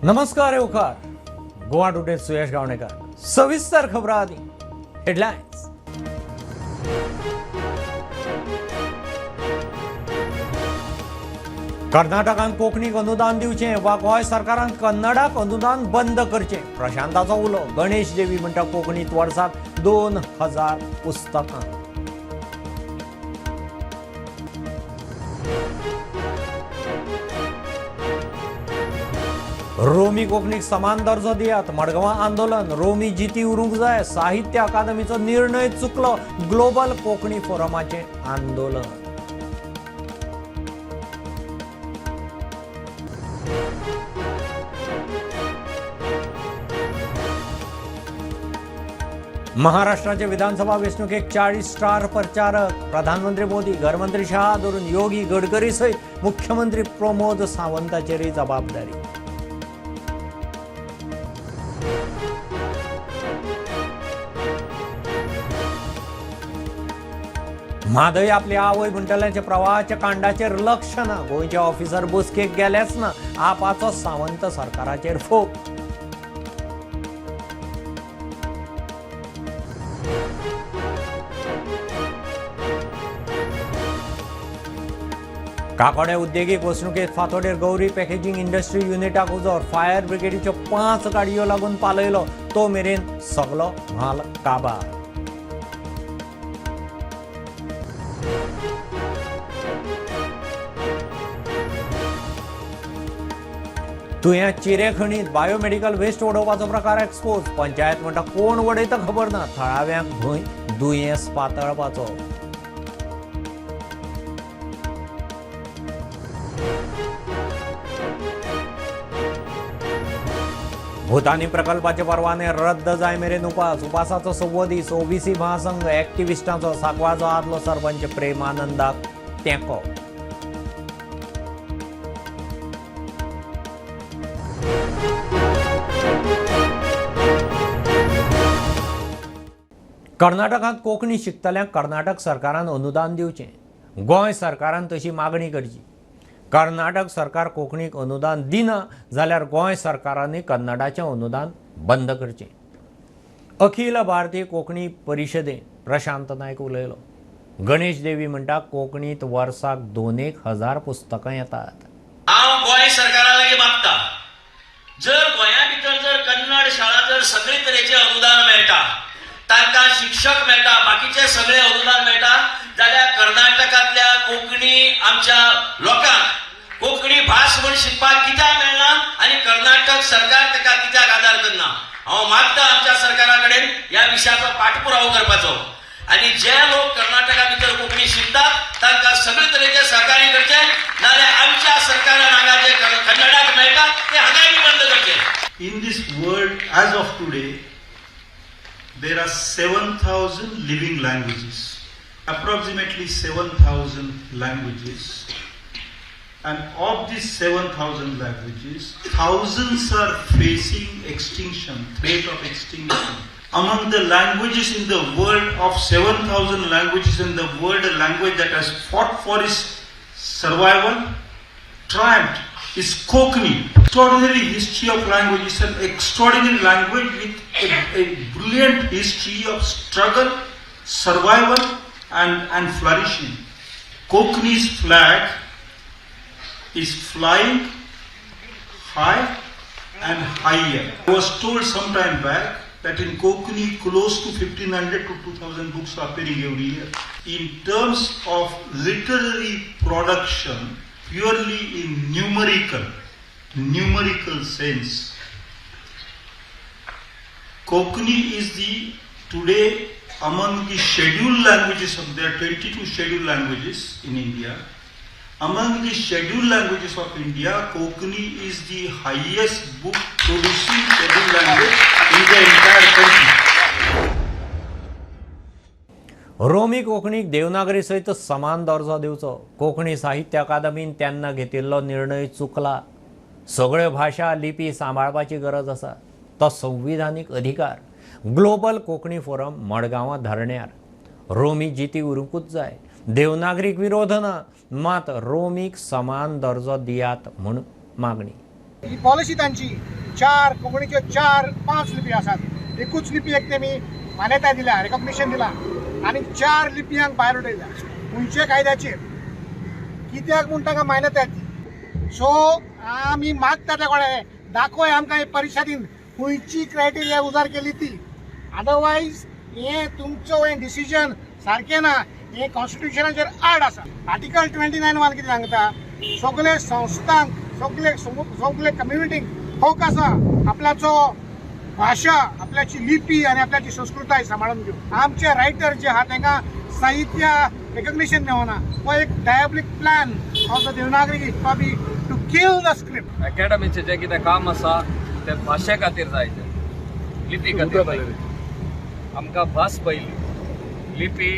नमस्कार येवकार गोवा टुडे सुयश गावणेकर. सविस्तर खबरां आदी हेडलायन्स. कर्नाटकान कोंकणीक अनुदान दिवचें वा गोंय सरकारान कन्नडाक अनुदान बंद करचें, प्रशांताचो उलो. गणेश देवी म्हणटा कोंकणीत वर्साक 2000 पुस्तकां. रोमी कोंकणीक समान दर्जो दियात, मडगांवां आंदोलन. रोमी जिती उरूंक जाय, साहित्य अकादमीचो निर्णय चुकलो, ग्लोबल कोंकणी फोरमाचें आंदोलन. महाराष्ट्राचे विधानसभा वेंचणुकेक 40 स्टार प्रचारक. प्रधानमंत्री मोदी, घरमंत्री शाह धरून योगी, गडकरी सयत मुख्यमंत्री प्रमोद सावंताचेरय जबाबदारी. म्हादय आपली आवय म्हणटल्यांच्या प्रवाहाच्या कांडाचेर लक्ष ना, गोंयचे ऑफिसर बसकेक गेलेच ना, आपाचो सावंत सरकाराचेर फोग. काकोडे उद्देगीक वसणुकेत फातोडेर गौरी पॅकेजींग इंडस्ट्री युनिटाक उजो, फायर ब्रिगेडीच्यो 5 गाडयो लागून पालयलो, तो मेरेन सगलो म्हाल काबार. तुयें चिरे खणीत बायोमेडिकल वेस्ट उडोवपाचो प्रकार एक्सपोज, पंचायत म्हणटा कोण उडयता खबर ना, थळाव्यांक भंय दुयेंस पातळपाचो. भूतानी प्रकल्पाचे परवाने रद्द जाय मेरेन उपास, उपासाचो 6वो दीस. ओबीसी महासंघ एक्टिविस्टांचो सांकवाळचो आदलो सरपंच प्रेमानंदाक तेंको. कर्नाटकांत कोंकणी शिकतल्यांक कर्नाटक सरकारान अनुदान दिवचें, गोंय सरकारान तशी मागणी करची. कर्नाटक सरकार कोंकणीक अनुदान दिना जाल्यार गोंय सरकारानूय कन्नडाचें अनुदान बंद करचें. अखिल भारतीय कोंकणी परिशदेन प्रशांत नायक उलयलो. गणेश देवी म्हणटा कोंकणीत वर्साक 2,000 पुस्तकां येतात. हांव गोंय सरकारा लागीं मागता, जर गोंया भितर जर कन्नड शाळा जर सगळे तरेचें अनुदान मेळटा, तांकां शिक्षक मेळटा, बाकीचे सगळे अनुदान मेळटा, जाल्यार कर्नाटकांतल्या कोंकणी आमच्या लोकांक कोंकणी भास म्हूण शिकपाक कित्याक मेळना आनी कर्नाटक सरकार ताका कित्याक आदार करना? हांव मागता आमच्या सरकारा कडेन ह्या विशयाचो पाठपुरावो करपाचो आनी जे लोक कर्नाटका भितर कोंकणी शिकतात तांकां सगळे तरेचे सहकार्य करचे, नाजाल्यार आमच्या सरकारान हांगा जे कन्नडाक मेळटा ते हांगाय बी बंद करचे. In this world, as of today, there are 7,000 living languages, approximately 7,000 languages. And of these 7,000 languages, thousands are facing extinction, threat of extinction. Among the languages in the world, of 7,000 languages in the world, a language that has fought for its survival, triumphed, is Kokani. Extraordinary history of language. It's an extraordinary language with a brilliant history of struggle, survival and flourishing. Kokani's flag is flying high and higher. I was told some time back that in Kokani close to 1,500 to 2,000 books are appearing every year. In terms of literary production, purely in numerical sense, Kokani is the today among the scheduled languages of, there are 22 scheduled languages in India. Among the scheduled languages of India, Kokani is the highest book producing scheduled language in the entire country. रोमी कोंकणीक देवनागरी सयत समान दर्जो दिवचो. कोंकणी साहित्य अकादमीन तेन्ना घेतिल्लो निर्णय चुकला. सगळ्यो भाशा लिपी सांबाळपाची गरज आसा, तो संविधानीक अधिकार. ग्लोबल कोंकणी फोरम मडगांवां धरण्यार. रोमी जिती उरूंकूच जाय, देवनागरीक विरोध ना, मात रोमीक समान दर्जो दियात म्हूण मागणी. ही पॉलिसी तांची चार कोंकणीच्यो चार पांच लिपी आसात. एकूच लिपी एक तेमी मान्यताय दिल्या, रेकॉग्निशन दिला आनी चार लिपयांक भायर उडयल्या खंयच्या कायद्याचेर, कित्याक म्हूण तांकां मान्यताय ती. सो आमी मागता त्या कडेन दाखय आमकां हे परिशदीन खंयची क्रायटेरिया उजार केली ती. अदरवायज हें तुमचो हें डिसिजन सारकें ना, हें कॉन्स्टिट्युशनाचेर आड आसा. आर्टिकल 29(1) कितें सांगता, सगळे संस्थांक सगळे सगळे कम्युनिटींक हक आसा आपल्याचो भाशा, आपल्याची लिपी आनी आपल्याची संस्कृताय सांबाळून घेवंक. आमचे रायटर जे आहा तांकां साहित्य रेकग्निशन मेळना. हो एक diabolic plan of the Devanagari लिपी टू किल the script. अकॅडमीचें जें कितें काम आसा तें भाशे खातीर जाय, तें लिपी खातीर जाय. आमकां भास पयली, लिपी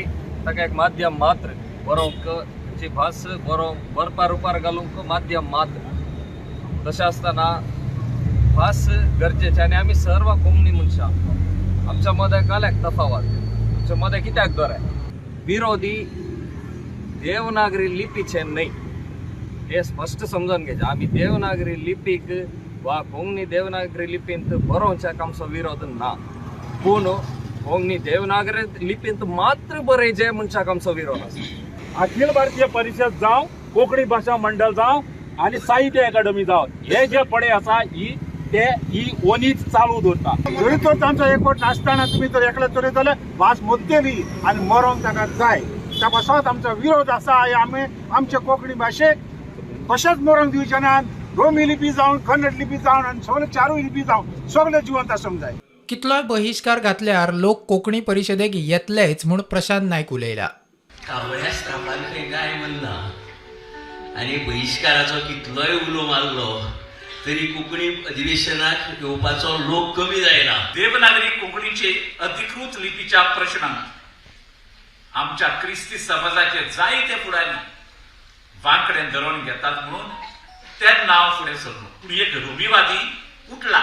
ताका एक माध्यम मात्र, बरोवंक जी भास बरोवंक बरपा रुपार घालूंक माध्यम मात्र. तशें आसतना भास गरजेची आनी आमी सर्व कोंकणी मनशां, आमच्या मदें काल्याक तफावत, आमच्या मदें कित्याक बरें विरोधी देवनागरी लिपीचें न्हय हें स्पश्ट समजून घेवचें. आमी देवनागरी लिपीक वा कोंकणी देवनागरी लिपींत बरोवच्याक आमचो विरोध ना, पूण कोंकणी देवनागरी लिपींत मात्र बरयचें मनशाक आमचो विरोध आसा. अखिल भारतीय परिशद जावं, कोंकणी भाशा मंडळ जावं आनी साहित्य अकादमी जावं, हे जे पडे आसा ही ते ही ओनीच चालू दवरता. जरी तर तांचो एकवट नासतना तुमी जर एकले चलयत जाल्यार भास मुद्देली आनी मरोंक ताका जाय. त्या पासत आमचो विरोध आसा. आमी आमचे कोंकणी भाशेक कशेंच मरोंक दिवचे ना. रोमी लिपी जावन, कन्नड लिपी जावन आनी सगळे चारूय लिपी जावन सगळे जिवंत आसूंक जाय. कितलोय बहिश्कार घातल्यार लोक कोंकणी परिशदेक येतलेच म्हूण प्रशांत नायक उलयला. कावळ्या स्त्रापान खंय गाय म्हणना आनी बहिश्काराचो कितलोय उलो मारलो तरी कोंकणी अधिवेशनाक येवपाचो लोक कमी जायना. देवनागरी कोंकणीचे अधिकृत लिपीच्या प्रश्नांत आमच्या क्रिस्ती समाजाचे जायते फुडारी वांकडें धरून घेतात म्हणून तेन्ना हांव फुडें सरलो. पूण एक रोमीवादी उठला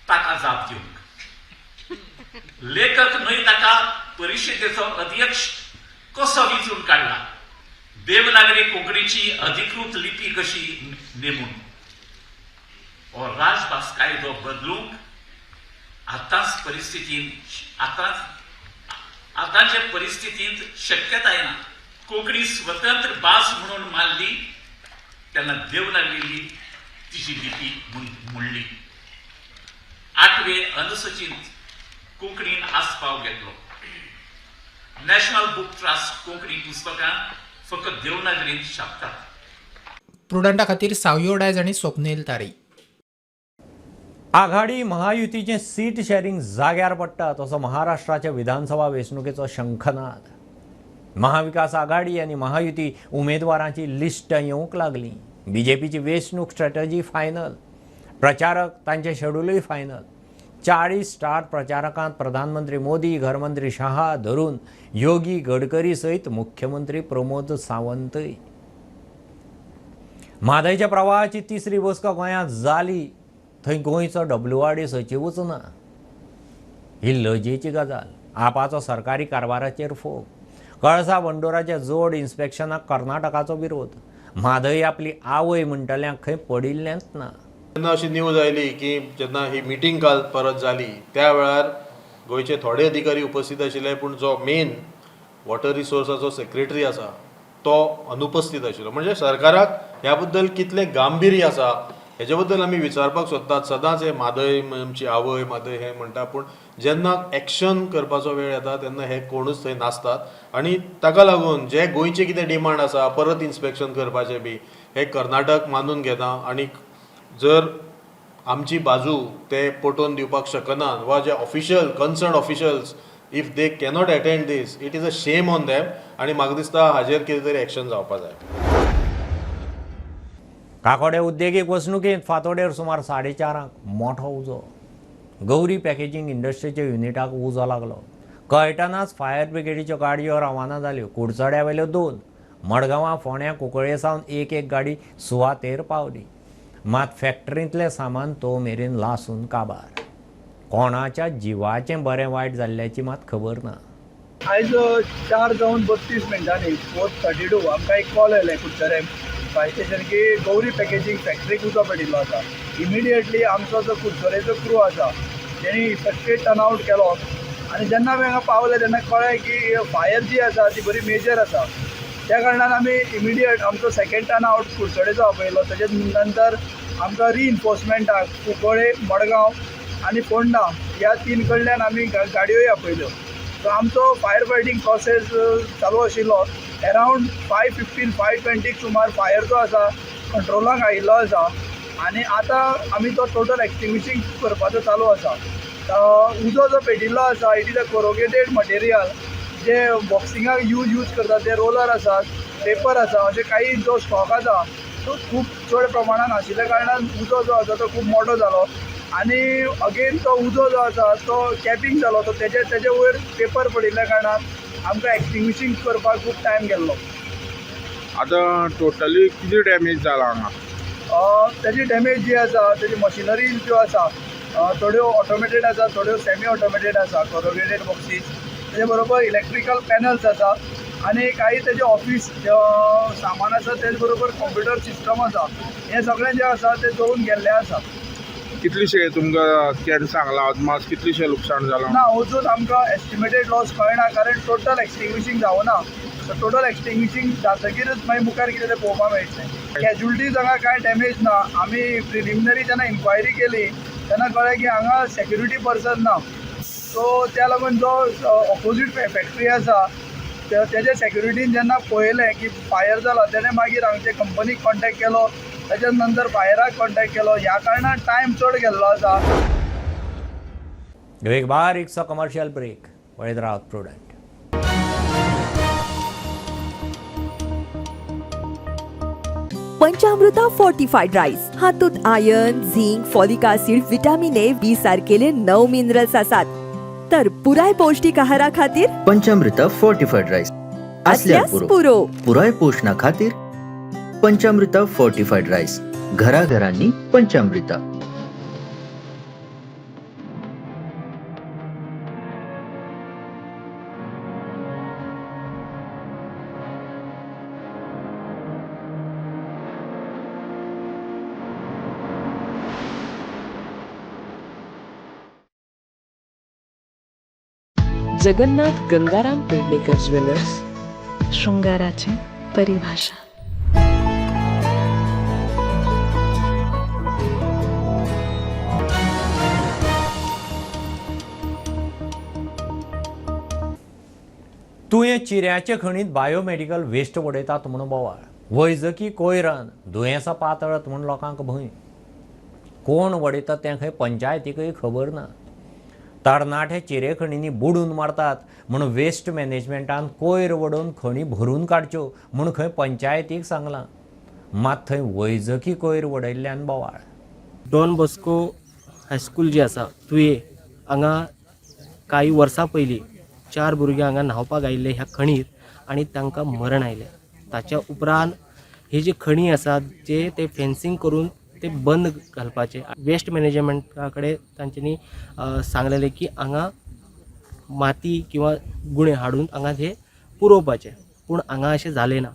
ताका जाप दिवंक. लेखक न्हय ताका परिशदेचो अध्यक्ष कसो विंचून काडला, देवनागरी कोंकणीची अधिकृत लिपी कशी नेमून हो राजभास कायदो बदलूंक आतांच परिस्थितींत आतांचे परिस्थितींत शक्यताय ना. कोंकणी स्वतंत्र भास म्हणून मानली तेन्ना देवनागरी तिची लिपी म्हणली. आठवे अनुसुचींत कोंकणीन आस्पाव घेतलो. नॅशनल बूक ट्रस्ट कोंकणी पुस्तकां फकत देवनागरींत छापतात. प्रुडंटा खातीर सावयो डायज आनी स्वप्नील तारी. आघाडी महायुतीचें सीट शेअरिंग जाग्यार पडटा तसो महाराष्ट्राच्या विधानसभा वेंचणुकेचो शंखनाद. महाविकास आघाडी आनी महायुती उमेदवारांची लिस्ट येवंक लागली. बीजेपीची वेंचणूक स्ट्रॅटजी फायनल, प्रचारक तांचे शेड्यूलूय फायनल. 40 स्टार प्रचारकांत प्रधानमंत्री मोदी, घरमंत्री शहा धरून योगी गडकरी सयत मुख्यमंत्री प्रमोद सावंतय. म्हादयच्या प्रवाहाची तिसरी बसका गोंयांत जाली, थंय गोंयचो WRD सचिवूच ना. ही लजेची गजाल. आपाचो सरकारी कारभाराचेर फोग. कळसा बंडोराच्या जोड इन्स्पेक्शनाक कर्नाटकाचो विरोध. म्हादय आपली आवय म्हणटल्यांक खंय पडिल्लेंच ना. जेन्ना अशी न्यूज आयली की जेन्ना ही मिटींग काल परत जाली त्या वेळार गोंयचे थोडे अधिकारी उपस्थित आशिल्ले, पूण जो मेन वॉटर रिसोर्साचो सेक्रेटरी आसा तो अनुपस्थित आशिल्लो. म्हणजे सरकाराक ह्या बद्दल कितलें गांभीर्य आसा हेजे बद्दल आमी विचारपाक सोदतात. सदांच हे म्हादय आमची आवय म्हादय हें म्हणटा, पूण जेन्ना एक्शन करपाचो वेळ येता तेन्ना हे कोणूच थंय नासतात. आनी ताका लागून जे गोंयचे कितें डिमांड आसा परत इन्स्पेक्शन करपाचें बी हे कर्नाटक मानून घेना आनी जर आमची बाजू ते पटोवन दिवपाक शकनात वा जे official concern officials if they cannot attend this, it is a shame on them. आनी म्हाका दिसता हाजेर कितें तरी एक्शन जावपा जाय. काकोडे उद्देगीक वसणुकेंत फांतोडेर सुमार 4:30 मोठो उजो. गौरी पॅकेजींग इंडस्ट्रीच्या युनिटाक उजो लागलो. कळटनाच फायर ब्रिगेडीच्यो गाडयो रवाना जाल्यो. कुडचड्या वयल्यो 2, मडगांवां, फोंड्या, कुंकळे सावन एक एक गाडी सुवातेर पावली. मात फॅक्टरींतलें सामान तो मेरेन लासून काबार. कोणाच्या जिवाचें बरें वायट जाल्ल्याची मात खबर ना. आयज 4:32 4:32 आमकां एक कॉल आयलें कुडचडें फायर स्टेशन की गौरी पॅकेजींग फॅक्टरीक उजो पडिल्लो आसा. इमिडिएटली आमचो जो कुडचडेचो क्रू आसा तेणी इफेक्टेड टर्नआउट केलो आनी जेन्ना आमी हांगा पावले तेन्ना कळ्ळें की फायर जी आसा ती बरी मेजर आसा. त्या कारणान आमी इमिडिएट आमचो सेकेंड टर्नआउट कुडचडेचो आपयलो. तेजे नंतर आमकां रिइन्फोर्समेंटाक कुंकळे, मडगांव आनी फोंडा ह्या तीन कडल्यान आमी गाडयोय आपयल्यो. सो आमचो फायर फायटींग प्रोसेस चालू आशिल्लो. अरावंड 5:15 5:20 सुमार फायर जो आसा कंट्रोलाक आयिल्लो आसा आनी आतां आमी तो टोटल एक्सटिंग्विशींग करपाचो चालू आसा. उजो जो पेटिल्लो आसा it is a corrugated material, जे बॉक्सिंगाक यूज करतात ते रोलर आसात, पेपर आसा, अशे काही जो स्टॉक आसा तो खूब चड प्रमाणान आशिल्ल्या कारणान उजो जो आसा तो खूब मोटो जालो आनी अगेन तो उजो जो आसा तो कॅपिंग जालो, तो तेजे वयर पेपर पडिल्ल्या कारणान आमकां एक्सटिंग्विशींग करपाक खूब टायम गेल्लो. आतां टोटली कितें डॅमेज जाला हांगा? तेजी डॅमेज जी आसा तेजी मशिनरी ज्यो आसा थोड्यो ऑटोमेटेड आसा, थोड्यो सेमी ऑटोमेटेड आसा, कोरोगेटेड बॉक्सीस, तेजे बरोबर इलेक्ट्रिकल पॅनल्स आसा आनी काही तेजे ऑफीस सामान आसा, तेजे बरोबर कंप्युटर सिस्टम आसा. हें सगळें जें आसा तें जळून गेल्लें आसा. कितलीशें तुमकां केन्ना सांगलां अदमास कितलीशें लुकसाण जालां? ना, अजून आमकां एस्टिमेटेड लॉस कळना कारण टोटल एक्सटिंग्विशींग जावना. सो टोटल एक्सटिंग्विशींग जातकीरच मागीर मुखार कितें तें पळोवपाक मेळटलें. कॅज्युलिटीज हांगा कांय डॅमेज ना. आमी प्रिलिमिनरी जेन्ना इन्क्वायरी केली तेन्ना कळ्ळें की हांगा सेक्युरिटी पर्सन ना. सो त्या लागून जो ऑपोजीट फॅक्ट्री आसा तेजे सेक्युरिटीन जेन्ना पळयलें की फायर जाला तेणें मागीर हांगचे कंपनीक कॉन्टेक्ट केलो, तेच्या नंतर फायराक कॉन्टेक्ट केलो. ह्या कारणान टायम चड गेल्लो आसा. एक बारीकसो कमर्शियल ब्रेक. पळयत रावत प्रुडंट. पंचामृता फोर्टिफाईड राईस हातूंत iron, zinc, folic acid, vitamin A, B सारकेले 9 minerals आसात. तर पुराय पौष्टिक आहारा खातीर पंचामृता फोर्टिफाईड राईस असल्यास पुरो. पुराय पोषणा खातीर पंचामृता फोर्टिफाईड राईस, घराघरांनी पंचामृता. जगन्नाथ गंगाराम पेडणेकर ज्वेलर्स, शृंगाराची परिभाषा. तुयें चिऱ्याचे खणींत बायोमेडिकल वेस्ट उडयतात म्हूण बोवाळ, वैजकी कोयरान दुयेंसां पातळत म्हूण लोकांक भंय. कोण वडयता तें खंय पंचायतीकय खबर ना. तरणाटे चिरे खणींनी बुडून मारतात म्हूण वेस्ट मॅनेजमेंटान कोयर वडोवन खणी भरून काडच्यो म्हूण खंय पंचायतीक सांगलां, मात थंय वैजकी कोयर वडयल्ल्यान बोवाळ. डॉन बॉस्को हायस्कूल जी आसा तुये हांगा कांय वर्सां पयलीं 4 भुरगे हांगा न्हांवपाक आयिल्ले ह्या खणीर आनी तांकां मरण आयलें. ताच्या उपरांत ही जी खणी आसा जे ते फेन्सिंग करून ते बंद घालपाचे. वेस्ट मॅनेजमेंटा कडेन तांच्यांनी सांगलेलें की हांगा माती किंवा गुणे हाडून हांगा हे पुरोवपाचे, पूण हांगा अशें जालें ना.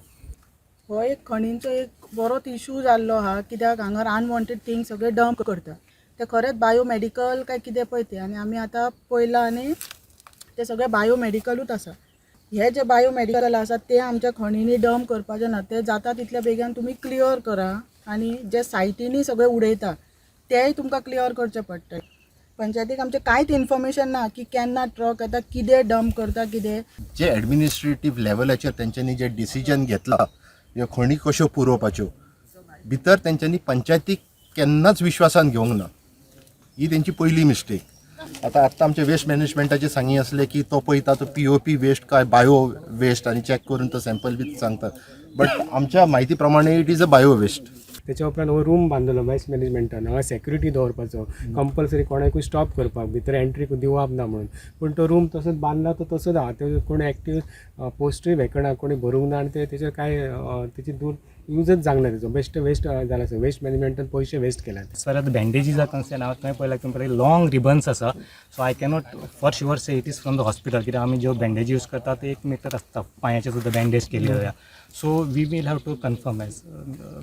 हो एक खणींचो एक बरोच इशू जाल्लो आहा, कित्याक हांगा अनवॉन्टेड थिंग सगळे डंप करता. ते खरेंच बायोमेडिकल काय कितें पळय तें, आनी आमी आतां पळयलां आनी ते सगळे बायोमेडिकलूच आसा. हे जे बायोमेडिकल आसा ते आमच्या खणींनी डंप करपाचे ना, ते जाता तितल्या बेगीन तुमी क्लियर करा आनी जे सायटींनी सगळे उडयता तेय तुमकां क्लियर करचें पडटलें. पंचायतीक आमचें कांयच इन्फॉर्मेशन ना की केन्ना ट्रक येता, कितें डंप करता, कितें. जे एडमिनिस्ट्रेटीव लेवलाचेर तेंच्यांनी जे डिसिजन घेतला ह्यो खणी कश्यो पुरोवपाच्यो, भितर तेंच्यांनी पंचायतीक केन्नाच विश्वासान घेवंक ना. ही तेंची पयली मिस्टेक. आतां आत्तां आमचे वेस्ट मॅनेजमेंटाचे सांगी आसले की तो पळयता तो पीओपी वेस्ट काय बायो वेस्ट आनी चॅक करून तो सॅम्पल बी सांगता, बट आमच्या म्हायती प्रमाणे it is a bio waste. त्याच्या उपरांत हो रूम बांदलो वेस्ट मॅनेजमेंटान, हांगा सेक्युरिटी दवरपाचो कंपल्सरी, कोणाकूय स्टॉप करपाक, भितर एंट्री दिवप ना म्हणून. पूण तो रूम तसोच बांदला तो तसोच आहा, तो कोण एक्टीव पोस्टूय वेकना, कोणी भरूंक ना आनी ते तेचेर कांय तेची दूर यूजच जावंक ना तेजो, बेश्टे वेस्ट जाला. वेस्ट मॅनेजमेंटान पयशे वेस्ट केल्यात. As far as the bandages are concerned, हांव थंय पळयल्यार तुमकां लॉंग रिबन्स आसा, so I cannot for sure say it is from the hospital, कित्याक आमी ज्यो बँडेज यूज करता ते एक मिटर आसता, पांयाचे सुद्दां बँडेज केली जाल्यार. So we will have to confirm, as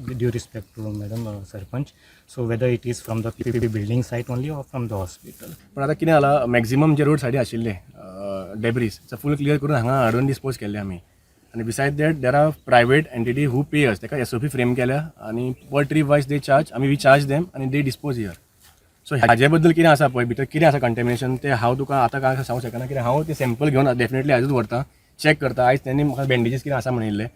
with due respect to madam sarpanch, so whether it is from the building site only or from the hospital. पण आतां कितें जालां, मॅक्झिमम जे रोड सायडी आशिल्ले डेब्रीज फूल क्लियर करून हांगा हाडून डिस्पोज केल्ले आमी. आनी beside that there are private entity who pay us. ताका एसओपी फ्रेम केल्या आनी per trip wise they charge, आमी we charge them आनी दे डिस्पोज here. सो हाजे बद्दल कितें आसा पळय, भितर कितें आसा कंटेमिनेशन, तें हांव तुका आतां काय सांगूंक शकना, कित्याक हांव ते सॅम्पल घेवन डेफिनेटली आयजूच व्हरता, चॅक करता. आयज तेणी म्हाका बँडेजीस कितें आसा म्हणिल्लें,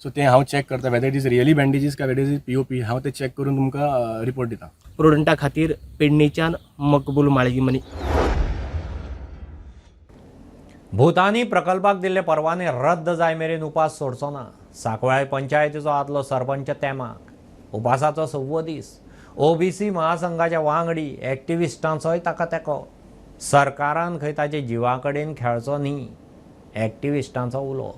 सो तें हांव चॅक करता whether it is really bandages काय वेदर it is POP. हांव तें चॅक करून तुमकां रिपोर्ट दिता. प्रुडंटा खातीर पेडणेच्यान मकबूल माळगीमनी. भूतानी प्रकल्पाक दिल्ले परवाने रद्द जाय मेरेन उपास सोडचो ना. सांकवाळे पंचायतीचो आदलो सरपंच तेमाक उपासाचो 6वो दीस. ओबीसी महासंघाच्या वांगडी एक्टिविस्टांचोय ताका तेंको. सरकारान खंय ताचे जिवा कडेन खेळचो न्ही, एक्टिविस्टांचो उलो.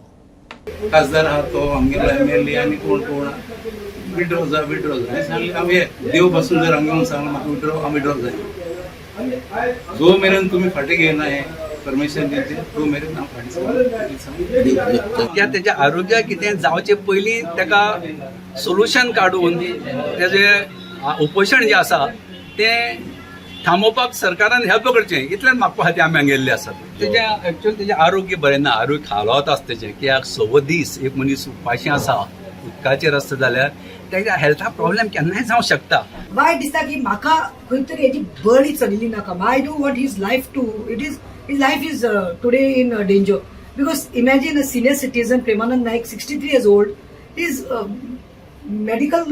खासदार आहा तो आमगेलो एमएलए आनी कोण कोण विड्रॉ जा, विड्रॉ जा. हांवें सांगलें, हांव देव बसून जर हांगा येवन सांगलें म्हाका विड्रॉ, हांव विड्रॉ जाय. जो मेरेन तुमी फाटीं घेयना हें परमिशन दिवचें तो मेरेन हांव फाटीं सरना. त्या तेच्या आरोग्याक कितें जावचे पयलीं ताका सोल्युशन काडून तेजें उपोशण जें आसा तें थांबोवपाक सरकारान हेल्प करचें, इतल्यान मागपा खातीर आमी हांगा गेल्ले आसात. तेजें एक्चुअली तेजें आरोग्य बरें ना, आरोग्य खालावत आसा तेजें, कित्याक 6 दीस एक मनीस उपाशी आसा, उदकाचेर आसता जाल्यार तेज्या हेल्थाक प्रॉब्लेम केन्नाय जावंक शकता. वायट दिसता की म्हाका खंय तरी हेजी बळी चलिल्ली नाका. I do want his life to it is his life is today in danger, because imagine a senior citizen Premanand Naik, 63 years old, is medical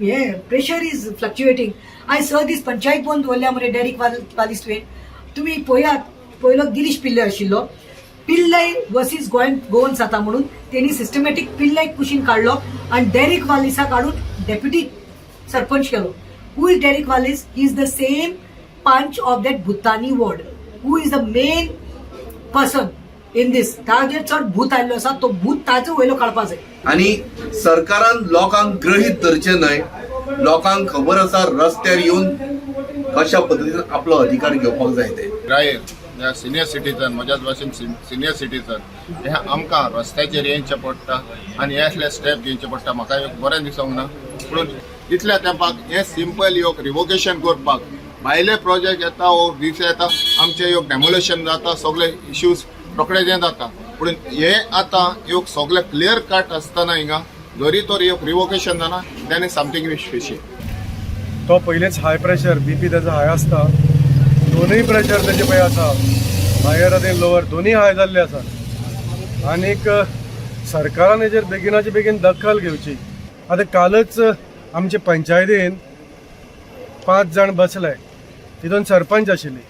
हें प्रेशर is fluctuating. आयज 6 दीस पंचायत बंद दवरल्या मरे डेरीक वालीस. तुवें तुमी पळयात, पयलो गिरीश पिल्ले आशिल्लो, पिल्लय वर्सीस गोंयांत गोवन जाता म्हणून तेणी सिस्टमॅटीक पिल्लय कुशीन काडलो आनी डेरीक वालिसा काडून डेप्युटी सरपंच केलो. Who is Derek Wallis? He is the same panch of that Bhutani ward, who is the main person in this. ताजेर चड भूत आयिल्लो आसा, तो भूत ताजो वयलो काडपा जाय. आनी सरकारान लोकांक गृहीत धरचें न्हय. लोकांक खबर आसा रस्त्यार येवन कशा पद्दतीन आपलो अधिकार घेवपाक जाय ते. ह्या सिनियर सिटीजन, म्हज्याच भाशेन सिनियर सिटीजन हे आमकां रस्त्याचेर येवचें पडटा आनी हे असले स्टेप घेवचे पडटा. म्हाका एक बरें दिसूंक ना, पूण इतल्या तेंपाक हें सिंपल एक रिवोकेशन करपाक भायले प्रोजेक्ट येता वो दीस येता, आमचें एक डेमोलेशन जाता, सगळे इश्यूज रोखडे जें जाता. पूण हे आतां एक सगळे क्लियर कट आसतना हिंगा जरी तर एक रिवोकेशन जाना, then is something is fishy. तो पयलींच हाय प्रेशर, बीपी ताजो हाय आसता, दोनूय प्रेशर ताजे पळय आसा, हायर आनी लोवर दोनूय हाय जाल्ले आसा. आनीक सरकारान हेजेर बेगिनाचे बेगीन दखल घेवची. आतां कालच आमचे पंचायतीन 5 जाण बसले, तितून सरपंच आशिल्ली.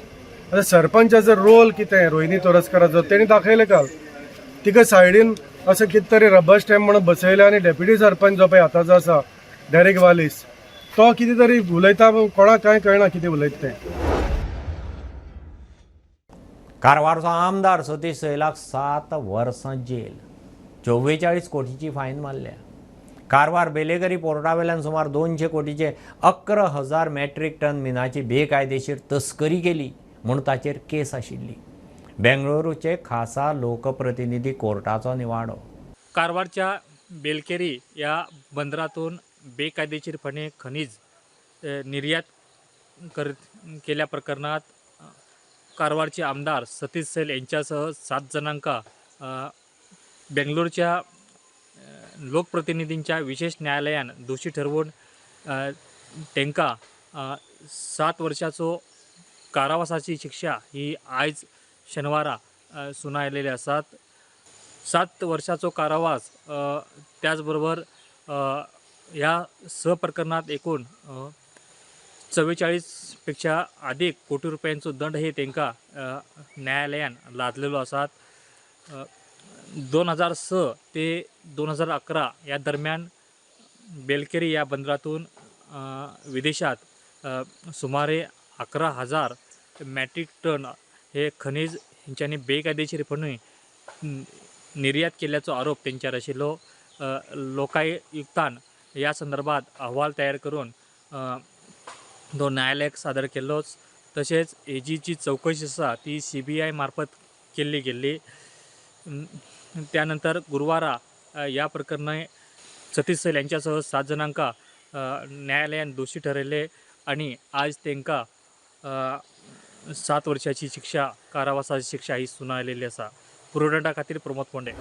आतां सरपंचाचो रोल कितें रोहिणी तोरस्कराचो तेणी दाखयलें काल. तिका सायडीन अशें कितें तरी रबर स्टॅम्प म्हणून बसयलें आनी डेप्युटी सरपंच जो पळय आतांचो आसा डेरीक वालीस, तो कितें तरी उलयता, कोणाक कांय कळना कितें उलयता तें. कारवारचो आमदार सतीश सैलाक 7 वर्सां जेल, 44 कोटीची फायन मारल्या. कारवार बेलेगरी पोर्टावेल्यान सुमार 200 कोटीचे 11,000 मेट्रीक टन मिनाची बेकायदेशीर तस्करी केली म्हूण ताचेर केस आशिल्ली. बेंगळुरूचे खासा लोकप्रतिनिधी कोर्टाचो निवाडो. कारवारच्या बेलकेरी ह्या बंदरातून बेकायदेशीरपणे खनिज निर्यात केल्या प्रकरणात कारवारचे आमदार सतीश सैल यांच्यासह 7 जणांका बेंगलोरच्या लोकप्रतिनिधींच्या विशेष न्यायालयान दोषी ठरवून तांकां 7 वर्षाचो कारावासाची शिक्षा ही आयज शनिवारा सुनायलेले आसात. 7 वर्षाचो कारावास, त्याचबरोबर ह्या 6 प्रकरणात एकूण 44 पेक्षा अधिक कोटी रुपयांचो दंड हे तांकां न्यायालयान लादलेलो आसात. 2006 ते 2011 या दरम्यान बेलकेरी या बंदरातून विदेशात सुमारे 11,000 मेट्रीक टन हे खनिज हेंच्यांनी बेकायदेशीरपणे निर्यात केल्ल्याचो आरोप तेंच्यार आशिल्लो. लोकायुक्तान ह्या संदर्भात अहवाल तयार करून तो न्यायालयाक सादर केल्लोच. तशेंच हेजी जी चवकशी आसा ती CBI मार्फत केल्ली गेल्ली. त्यानंतर गुरुवारा ह्या प्रकरणी सतीश सैल यांच्यासह 7 जणांका न्यायालयान दोषी ठरयले आणि आज तांकां 7 वर्षाची शिक्षा, कारावासाची शिक्षा ही सुनायलेली आसा. पुरोदंडा खातीर प्रमोद फोंडे.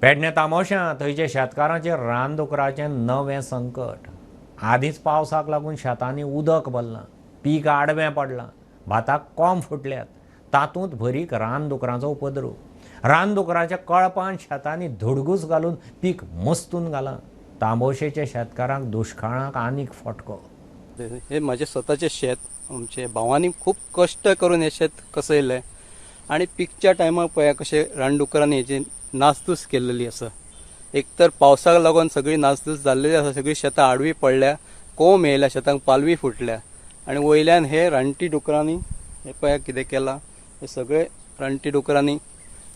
पेडणे तामोशां थंयच्या शेतकारांचेर रानदुकराचें नवें संकट. आदींच पावसाक लागून शेतांनी उदक भरलां, पीक आडवें पडलां, भाताक कोंब फुटल्यात, तातूंत भरीक रानदुकरांचो उपद्रव. रानदुकराच्या कळपान शेतांनी धुडगूस घालून पीक मस्तून घालां. तांबोशेच्या शेतकारांक दुश्काळाक आनीक फटको. हे म्हजें स्वताचें शेत, आमचे भावांनी खूब कश्ट करून हें शेत कसयलें आनी पिकच्या टायमार पळया कशें रानडुकरांनी हेजी नासधूस केल्लेली आसा. एक तर पावसाक लागून सगळी नासधूस जाल्लेली आसा, सगळीं शेतां आडवी पडल्या, कोंब येयल्या, शेतांक पालवी फुटल्या आनी वयल्यान हे रानटी डुकरांनी हे पळया कितें केलां, हे सगळे रानटी डुकरांनी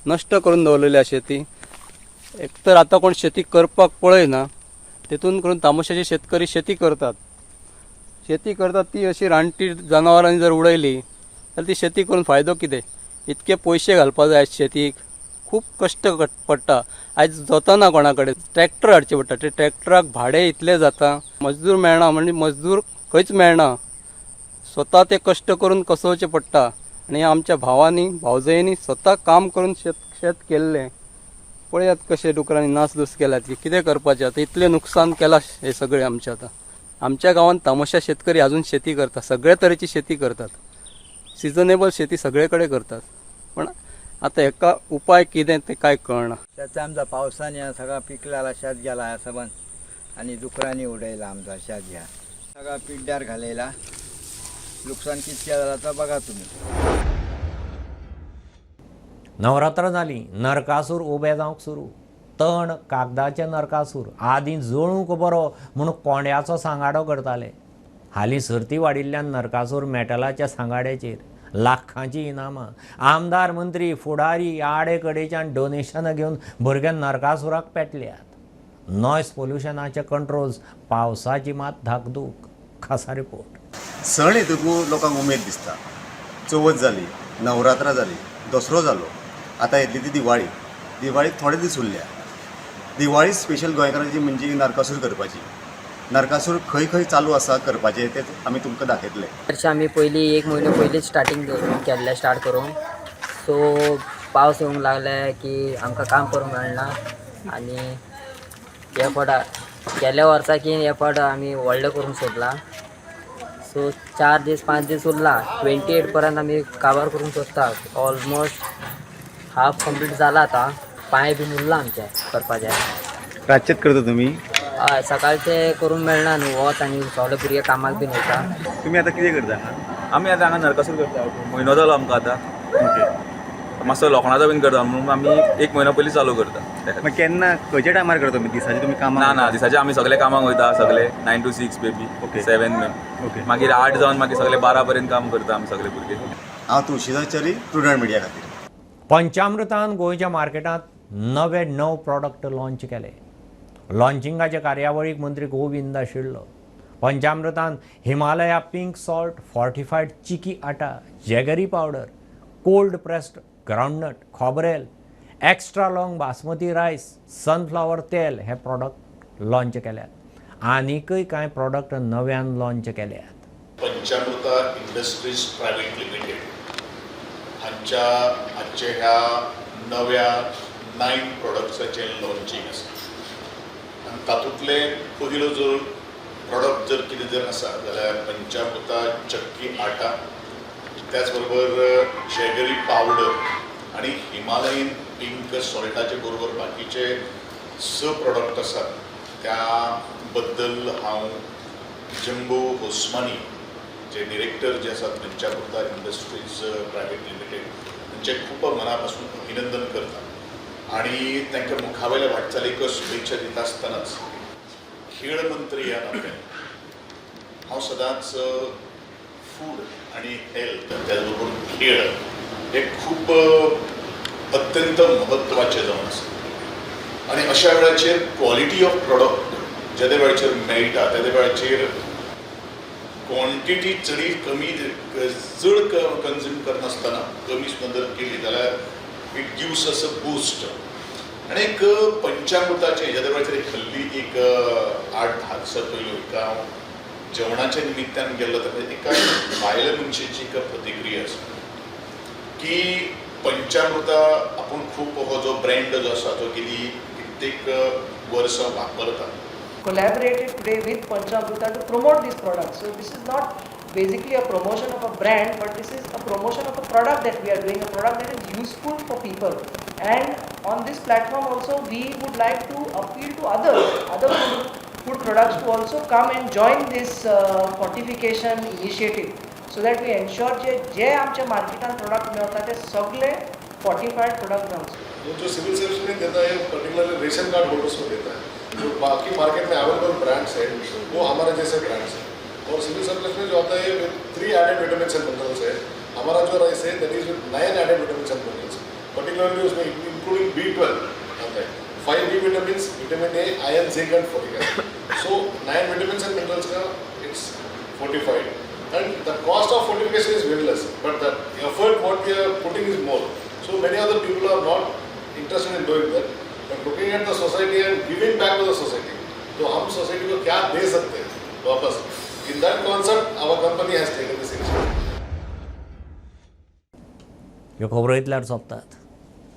नश्ट करून दवरलेली आसा शेती. एक तर आतां कोण शेती करपाक पळयना, तेतून करून तामोशाचे शेतकरी शेती करतात, शेती करतात ती अशी रानटी जनावरांनी जर उडयली जाल्यार ती शेती करून फायदो कितें? इतके पयशे घालपाक जाय शेतीक, खूब कश्ट पडटा. आयज जाताना कोणा कडेन ट्रॅक्टर हाडचे पडटा, ते ट्रॅक्टराक भाडें इतलें जाता, मजदूर मेळना, म्हणजे मजदूर खंयच मेळना, स्वता ते कश्ट करून कसोवचें पडटा. आनी आमच्या भावांनी भावजयांनी स्वता काम करून शेत केल्लें. पळयात कशें डुकरांनी नासधूस केल्या, ती कितें करपाचें आतां, इतलें नुकसान केलां हें सगळें आमचें. आतां आमच्या गांवांत तामोशा शेतकरी अजून शेती करतात, सगळे तरेची शेती करतात, सिजनेबल शेती सगळे कडेन करतात, पण आतां हेका उपाय कितें तें कांय कळना. शेत आमचा पावसाने सगळा पिकलेला शेत गेला सबन आणि डुकरांनी उडयला आमचा शेत, घ्या सगळा पिड्ड्यार घालयला, नुकसान कितक्या जाला तर बघा तुम्ही. नवरात्र जाली, नरकासूर उबे जावंक सुरू. तण कागदाचे नरकासूर आदीं जळूंक बरो म्हूण कोंड्याचो सांगाडो करताले. हालीं सर्ती वाडिल्ल्यान नरकासूर मेटलाच्या सांगाड्याचेर लाखांची इनामां. आमदार मंत्री फुडारी आडे कडेच्यान डोनेशनां घेवन भुरगे नरकासुराक पेटल्यात. नॉयज पोल्युशनाचे कंट्रोल्स, पावसाची मात धाकधूक. खासा रिपोर्ट. सण येतकू लोकांक उमेद दिसता. चवथ जाली, नवरात्रां जाली, दसरो जालो, आतां येतली ती दिवाळी. दिवाळीक थोडे दीस उरल्या. दिवाळी स्पेशल गोंयकारांची म्हणजे नरकासूर करपाची. नरकासूर खंय खंय चालू आसा करपाचें तें आमी तुमकां दाखयतले. हरशीं आमी पयलीं एक म्हयनो पयलींच स्टार्टींग केल्लें, स्टार्ट करूंक. सो पावस येवंक लागले की आमकां काम करूंक मेळना आनी हे फावट गेल्या वर्सा की हे फावट आमी व्हडलें करूंक सोदलां. सो 4 दीस 5 दीस उरला, 28 पर्यंत आमी काबार करूंक सोदता. ऑलमोस्ट हाफ कंप्लीट जाला आतां, पांय बीन उरला आमचे करपाचे. रातचेच करता तुमी? हय, सकाळचे करूंक मेळना न्हू, वत आनी सगळे भुरगे कामाक बीन वयता. तुमी आतां कितें करता? आमी आतां हांगा नरकासूर करता, म्हयनो जालो आमकां आतां. मातसो लोखणाचो बीन करता म्हणून आमी एक म्हयनो पयलीं चालू करता. मागीर केन्ना खंयच्या टायमार करता तुमी? दिसाचे तुमी कामाक? ना ना, दिसाचे आमी सगळे कामाक वयता, सगळे 9 to 6 baby, 7 बीन, मागीर 8 जावन मागीर सगळे 12 पर्यंत काम करता आमी सगळे भुरगे. हांव तुळशीदास च्यारी, प्रुडंट मिडिया खातीर. पंचामृतान गोंयच्या मार्केटांत नवे 9 प्रॉडक्ट लॉन्च केले. लॉन्चिंगाचे कार्यावळीक मंत्री गोविंद आशिल्लो. पंचामृतान Himalaya pink salt, fortified chikki atta, jaggery powder, cold pressed groundnut, खोबरेल, extra long basmati rice, sunflower तेल हे प्रॉडक्ट लॉन्च केल्यात. आनीकय कांय प्रॉडक्ट नव्यान लॉन्च केल्यात. पंचामृता इंडस्ट्रीज प्रायव्हेट लिमिटेड हांच्या आजच्या ह्या नव्या 9 प्रोडक्ट्साचें लॉन्चिंग आसा आनी तातूंतलें पयलो जो प्रॉडक्ट जर कितें जर आसा जाल्यार पंचामृता चक्की आटा, त्याच बरोबर जॅगरी पावडर आनी हिमालयन पिंक सॉल्टाचे बरोबर बाकीचे 6 प्रॉडक्ट आसात. त्या बद्दल हांव जंबो होस्मानी जे डिरेक्टर जे आसात पंचामृता इंडस्ट्रीज प्रायव्हेट लिमिटेड हांचें खूब मना पासून अभिनंदन करता आनी तांकां मुखावेल्या वाटचालीक शुभेच्छा दिता आसतनाच खेळ मंत्री ह्या नात्यान हांव सदांच फूड आनी हेल्थ त्याच बरोबर खेळ हे खूब अत्यंत म्हत्वाचे जावन आसा. आनी अशा वेळाचेर क्वॉलिटी ऑफ प्रोडक्ट जेदे वेळाचेर मेळटा तेदे वेळाचेर क्वॉन्टिटी चडी कमी चड कन्ज्यूम करनासतना कमी सुद्दां जर केली जाल्यार it gives us a boost. आनी एक पंचामृताचें जेदे वेळाचेर एक हल्ली एक 8-10 दिसां पयलीं एका हांव जेवणाच्या निमित्तान गेल्लो तेन्ना एका बायल मनशेची एक प्रतिक्रिया आसा की पंचामृता आपूण खूब हो जो ब्रँड जो आसा तो गेली कित्येक वर्सां वापरता. Collaborated today with Panchamruta to promote this product. So this is not basically a promotion of a brand, but this is a promotion of a product that we are doing, a product that is useful for people. And on this platform also, we would like to appeal to other food products to also come and join this fortification initiative, so that we ensure जे जे आमच्या मार्केटान product मेळटा ते सगळे fortified product मेळचे. वो जो civil service में देता है, पर्टिकुलरली रेशन कार्ड होल्डर्स को देता है. जो बाकी मार्केट में अवेलेबल ब्रांड्स है, वो हमारे जैसे ब्रांड्स है और सिविल सप्लाईज में जो आता है, with 3 added vitamin and minerals है. हमारा जो राइस है, that is with 9 added vitamin and minerals, particularly उसमें इंक्लूडिंग B12 आता है, 5 B vitamin, vitamin A, iron, zinc and folic acid. So 9 vitamin and minerals का it's fortified and the cost of fortification is very less, but the effort what we are putting is more. So many other people are not interested in doing that, but looking at the society and giving back to the society, तो हम society को क्या दे सकते हैं वापस, in that concept our company has taken this initiative. ह्यो खबरो इतल्यार सोंपतात.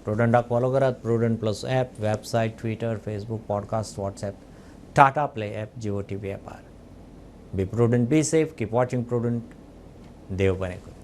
प्रुडंटाक follow करात Prudent plus app, website, Twitter, Facebook, podcast, WhatsApp, Tata Play app, Jio TV ॲपार. Be prudent, be safe, keep watching Prudent. देव बरें करूं.